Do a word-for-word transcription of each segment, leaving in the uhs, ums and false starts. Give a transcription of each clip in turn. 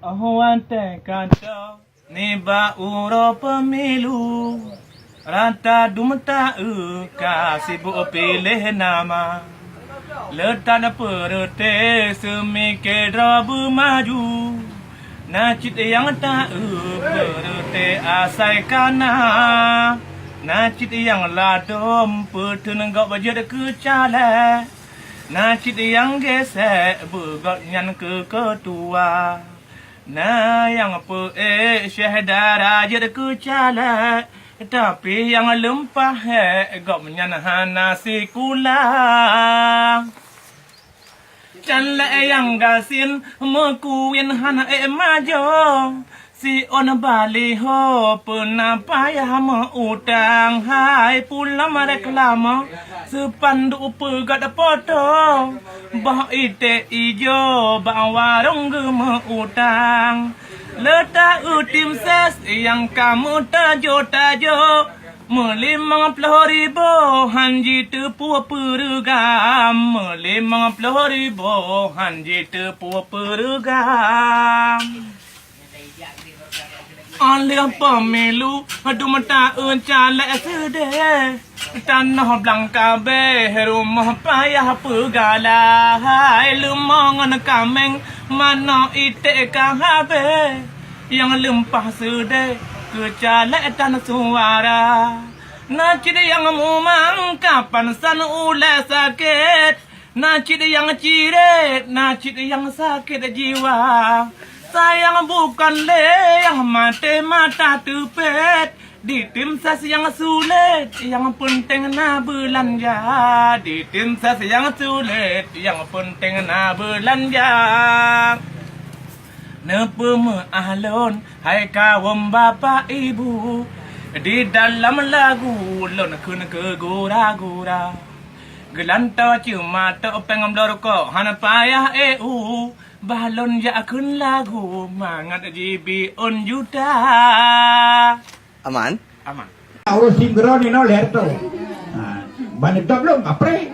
Watèe ka tô nibak uroe pemilu, rata dum taeu ka sibuk piléh nama. Le that peureuté seumike droe beumaju, na cit nyang taeu peureuté asai ka na. Na cit nyang ladôm peuteun gob jeuet keu caleg, na cit nyang gesek beu gobnyan keu keutua. Na nyang peuék syedara jeuet keu caleg, tapi nyang leumpah hék gobnyan hana sikula. Caleg nyang gasien meukuwien hana ék majo, siôn baliho peuna payah meu-utang. Hai pulam reklame, seupanduk peugét poto, boh iték ijo bak warông geumeu-utang. Le taeu tim ses nyang ka meutajô-tajô, meulimong ploh ribu han jiteupeu peureugam, meulimong ploh ribu han jiteupeu peureugam. Óh lheueh pemilu, dum taeu caleg seudeh. Tanoh blang kabeh, rumoh payah peugala, hai leumo ngon kaméng, manoe iték ka habéh. Nyang leumpah seudeh keu caleg dan suara. Na cit nyang mumang kapan san ulèe sakét, na cit nyang cirét, na cit nyang sakét jiwa. Sayang bukon lé nyang maté mata teupét, di tim ses nyang sulet, nyang peunteng na beulanja. Di tim ses nyang sulet, nyang peunteng na beulanja. Neupeumeu'ah lôn, hai kawöm bapak ibu, di dalam lagu lôn kheun keu gura-gura. Geulantoe ceumatok péng bloe rukok, hana payah eu, bah lôn jak kheun lagu mangat jibi ôn juta. Aman? Aman. Urus tim keudroe nyoe lhèe reutôh. Ha, ban neutôb lôn, kapreh.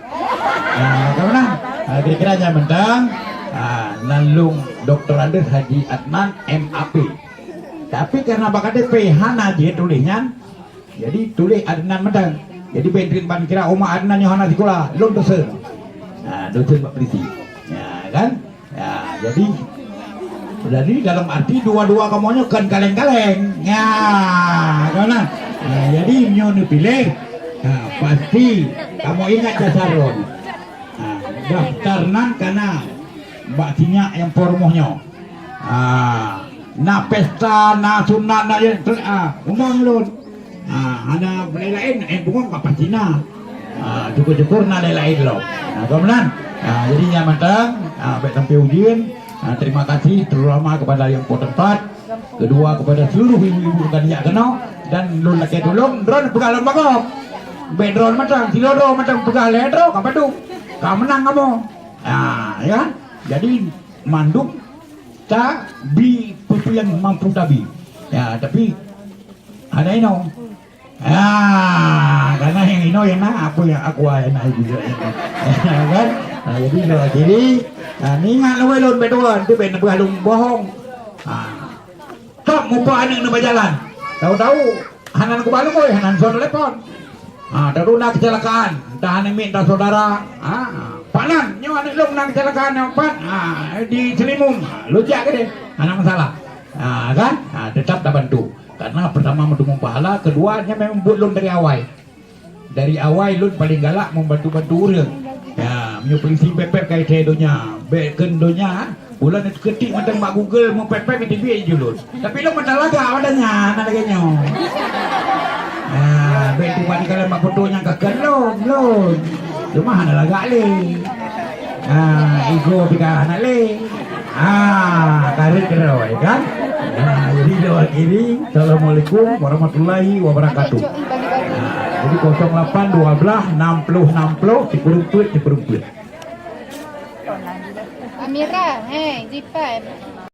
Ha, ka meunan. Ha, kira-kira nyan mantong. Ha, nan lôn Doktor Andes Haji Adnan M A P. Tapi karena bak K T P hana jituléh nyan, jadi tuléh Adnan mantong. Jadi bèk treun ban kira umat Adnan nyoe hana sikula, lôn teuseun. Ha, lôn teuseun bak polisi. Ya, kan? Ya, jadi, jadi dalam arti dua-dua kamoe nyoe kon kaleng-kaleng. Ya, kan? Ya, jadi meunyoe neupiléh, ha, pasti kamoe ingat dasar lôn. Ha, daftar nan kana bak sinyak nyang po rumoh nyoe. Ha, na pesta, na sunat, na, ha, undang lôn. Ha, hana laén-laén, eh, bungong ka pasti na. Ha, syukur-syukur na laén-laén lom. Ha, ka meunan. Ha, jadi nyan mantong, ha, bèk sampai ujeuen. Ha, terima kasih terutama kepada yang po tempat, kedua kepada seluruh ibu-ibu rekan jak keunoe dan lôn lakèe tulông, droeneuh peugah lôn bagoe. Bèk droeneuh mantong, sidroe-droe mantong peugah lhèe droe ka padub. Ka meunang kamoe. Ha, ya kan? Jadi mandum tabi peue-peue nyang mampu tabi. Ya, tapi hana inoe. Ah, karena nyang inoe nyang na, apa nyang aku nyang na juga. Kan? Nah, jadi lewat kiri, nah, ingat lewat lôn bèk dua, tu bèk neupeugah lôn bohong. Ah. Top mupa aneuk neuba jalan. Tahu-tahu hana kuba lungkoi, hana soe telepon. Ha, tahu na kecelakaan, entah aneuk miet, entah saudara. Ha, Pak Nan, nyoe aneuk lôn na kecelakaan nyoe, Pak. Ha, di Selimun. Ha, lôn jak keudeh. Hana masalah. Ha, kan? Ha, tetap tabantu. Karena pertama meuteumé pahala, kedua nyan memang buet lôn dari awai. Dari awai lôn paling galak membantu-bantu ureueng. Ya, meunyoe polisi pepet ka itai donya, bèk kheun donya, ulôn keutik mantong bak Google meupepet di tibi jih lôn. Tapi lôn mantong lagak watèe nyan, hana lagèe nyoe. Ah, bèk tupat dikalon bak foto nyang ka kheun lôn, lôn. Cuma hana lagak lé. Ah, ego pih ka hana lé. Ah, karet keudroe, kan? Ah, jadi doa kiri. Assalamualaikum warahmatullahi wabarakatuh. Ah, jadi kosong lapan dua belas enam puluh enam puluh, sikureueng peuet, sikureueng peuet. Amira, hei, jipat.